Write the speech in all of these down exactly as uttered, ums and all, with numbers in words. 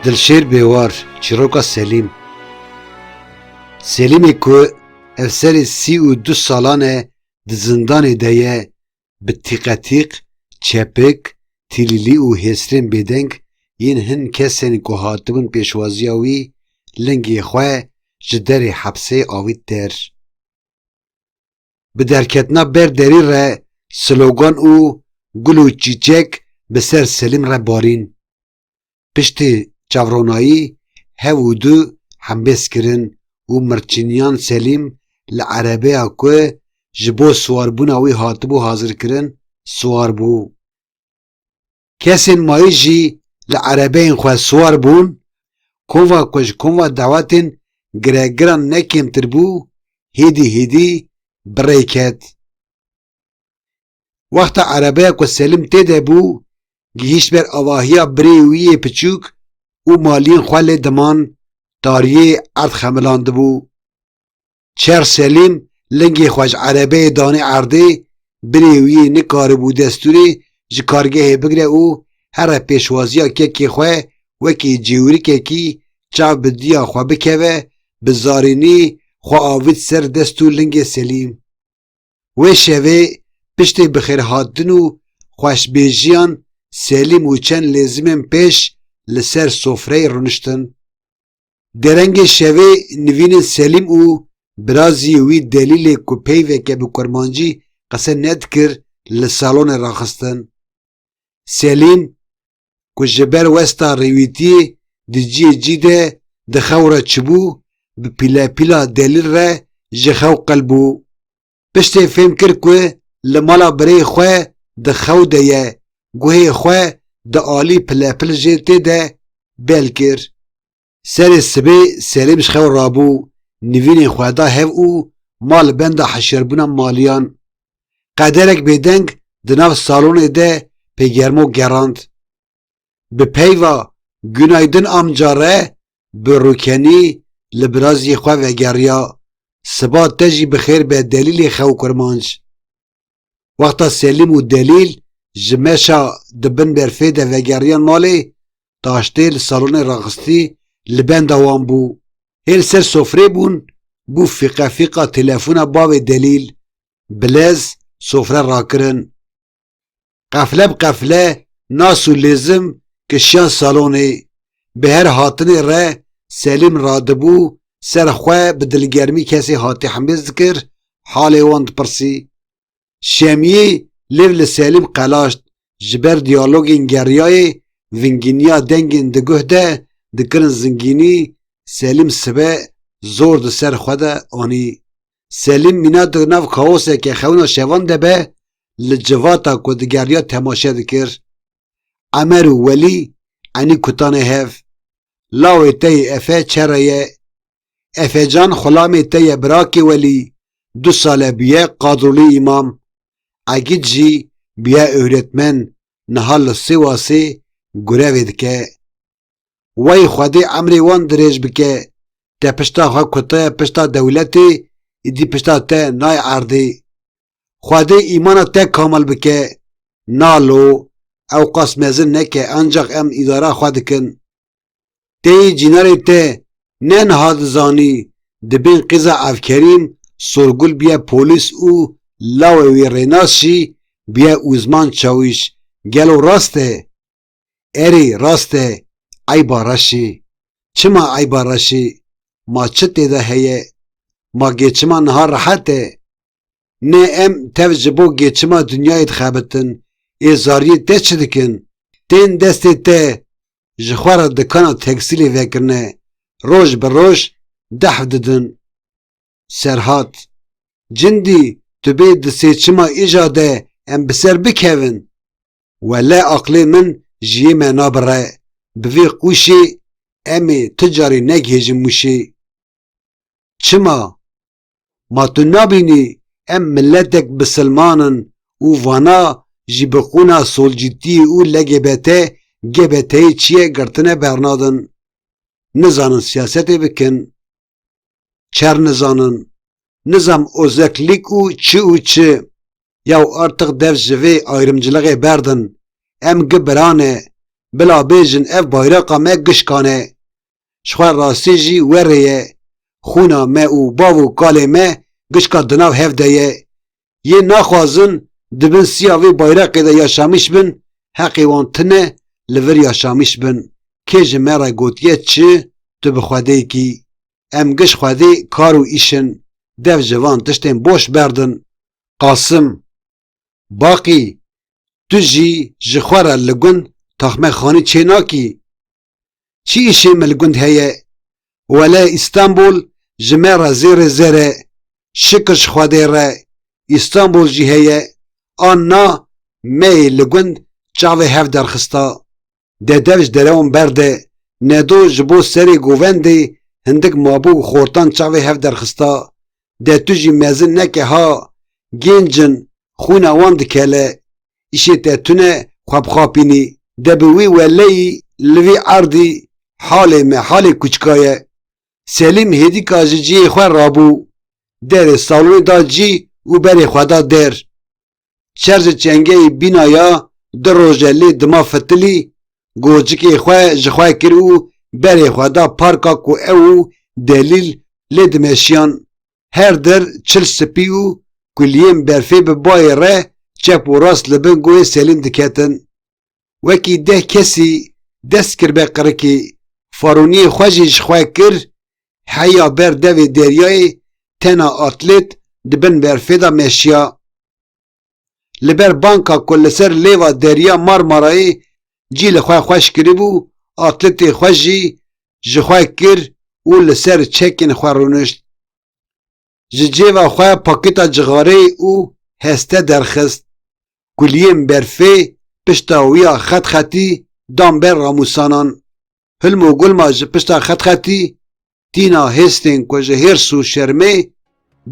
Dilşêr Bêwar, çîroka Selîm. Selîmê ku ev serê sî û du salan e di zindanê de ye, bi tîqetîq, çepik, tîlîlî û hêsrên bêdeng yên hin kesên ku hatibûn pêşwaziya wî, lingê xwe ji derê hepsê avît der. Bi derketina ber derî re slogan û gul û çîçek bi ser Selîm re barîn. Piştî çavronayî hev û du hembêz kirin û mirçiniyan Selîm li erebeya ku ji bo siwarbûna wî hatibû hazirkirin, siwar bû. Kesên mayî jî li erebeyên xwe siwar bûn, kova ku ji kova dawetên giregiran ne kêmtir bû, hêdî hêdî bi rê ket. Wexta erebeya ku Selîm tê de bû, gihîşt ber avahiya birê wî yê piçûk û maliyên xwe lê diman, tariyê erd xemilandibû. Çer Selîm lingê xwe ji erebeyê danê erdê, birê wî yê nikaribû destûrê ji kargehê bigre û here pêşwaziya kekê xwe wekî cêwirikekî çav bi diya xwe bikeve, bi zarînî xwe avît ser dest û lingê Selîm. Wê şevê piştê bixêrhatin û xweşbêjiyan Selîm û çend lêzimên pêş li ser sofreyê rûniştin. Derengê şevê nivînên Selîm û biraziyê wî Delîlê ku peyveke bi kurmancî qise nedikir li salonê raxistin. Selîm ku ji ber westa rêwîtiyê di ciyê cî de di xew re çibû, bi pîlepîla Delîl re ji xew qil bû. Piştê fêm kir ku li mala birê xwe di xew de ye, guhê xwe di alî pilepil jê tê de bel kir. Serê sibê Selîm ji xew rabû, nivînên xwe da hev û ma li benda hişyarbûna maliyan. Qederek bêdeng di nav salonê de pêgermo gerand. Bi peyva "Günaydın amca" re bi rûkenî li biraziyê xwe vegeriya. "Siba te jî bi xêr be Delîlê xew kurmanc." Wexta Selîm û Delîl ji meşa di bin berfê de vegeriyan malê, taştê li salonê raxistî li benda wan bû. Hê li ser sofrê bûn, bû fîqefîqa telefona bavê Delîl, bi lez sofre rakirin. Qefle bi qefle nas û lêzim kişiyan salonê. Bi her hatinê re Selîm radibû ser xwe, bi dilgermî kesê hatî hembêz dikir, halê wan dipirsî. Şemiyê lêv li Selîm qelaşt. Ji ber diyalogên geriyayê, vingîniya dengên di guh de dikirin zingînî, Selîm sibe zor di ser xwe de anî. Selîm mîna di nav kaoseke xewna şevan de be, li civata ku digeriya temaşe dikir. Emer û Welî enî kutanê hev. "Lawê te yê Efe çere ye. Efecan xulamê te ye birakê Welî. Du sale bûye qadrolî îmam. Egîd jî bûye öğretmen, niha li Sêwasê gurevê dike." "Wey Xwedê emrê wan dirêj bike. Te pişta xwe kutiye pişta dewletê, îdî pişta te nayê erdê. Xwedê îmana te kamil bike." "Na lo, ew qas mezin neke, ancaq em îdara xwe dikin." "Tê yê cînarê te ne niha dizanî, di bin qîza Evkerîm Sorgul bûye polîs û lawê wî Rênas jî bûye uzman çawîş. Gelo rast e?" "Erê, rast e, eyba reşê." "Çima eyba reşê? Ma çi tê de heye? Ma geçima niha rehet e?" "Ne em tev ji bo geçima dinyayê dixebitin, ê zariyê te çi dikin? Tên destê te ji xwe re dikana tekstîlê vekirine, roj bi roj dehf didin." Serhat: "Cindî, tu bê di seçima îja de em bi ser bikevin? Wele aqlê min ji yê me nabire. Bi vê qûşê em ê ti carî negihêjin Mûşê." "Çima? Ma tu nabînî em miletek bisilman in û vana jî bi qûna solcîtiyê û L G B T, G B T'yê çi ye girtine bernadin. Nizanin siyasetê bikin. Çer nizanin. Nizam ozeklik û çi û çi. Yaw artık dev ji vê ayrımcılığı berdin. Em gi birane. Bila bêjin ev bayraqa me gişkan e. Ji xwe rastî jî werê ye. Xûna me û bav û kalê me gişka di nav hev de ye. Yê naxwazin di bin siya vê bayraqê de yaşamîş bin, heqê wan tune li vir yaşamîş bin. Kê ji me re gotiye çi, tu bi Xwedê kî. Em giş Xwedê kar û îş in, dev ji van tiştên boş berdin. Qasim: Baqî, tu jî ji xwe re li gund taxmexanî çênakî. Çi îşê me li gund heye? Wele Îstanbul ji me re zêrê zêr e. Şikir ji Xwedê re, Îstanbul jî heye. An na, me yê li gund çavê hev derxista. De dev ji derewan berde. Nedo ji bo serê govendê hindik mabû û xortan çavê hev derxista. De tu jî mezin neke ha, gênc in, xwîna wan dikele. Îşê te tune xwe bixapînî. De bi wî weleyî li vî erdî halê me halê kuçika ye. Selîm hêdîka ji cihê xwe rabû. Derê salonê da cî û berê xwe da der. Çer ji çengeyê bîna ya du roje lê dima fitilî, gocikê xwe ji xwe kir û berê xwe da parka ku ew û Delîl lê dimeşiyan. Her der çil spî û kuliyên berfê bi bayê re çep û rast li bin goyê Selîm diketin. Wekî deh kesî dest kiribe qirikê, faroniyê xwe jî ji xwe kir, heya ber devê deryayê tena atlet di bin berfê de meşiya. Li ber banka ku li ser lêva derya Marmarayê cî li xwe xweş kiribû, atletê xwe jî ji xwe kir û li ser çekên xwe rûnişt. Ji cêva xwe pakêta cixareyê û heste derxist. Kuliyên berfê pişta wî ya xetxetî dan ber ramûsanan. Hilm û gulma ji pişta xetxetî tîna hêstên ku ji hêrs û şermê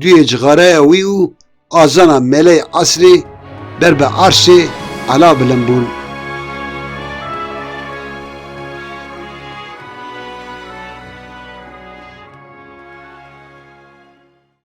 duyê cixareya wî û azana meleyê esrê ber bi erşê ela bilind bûn.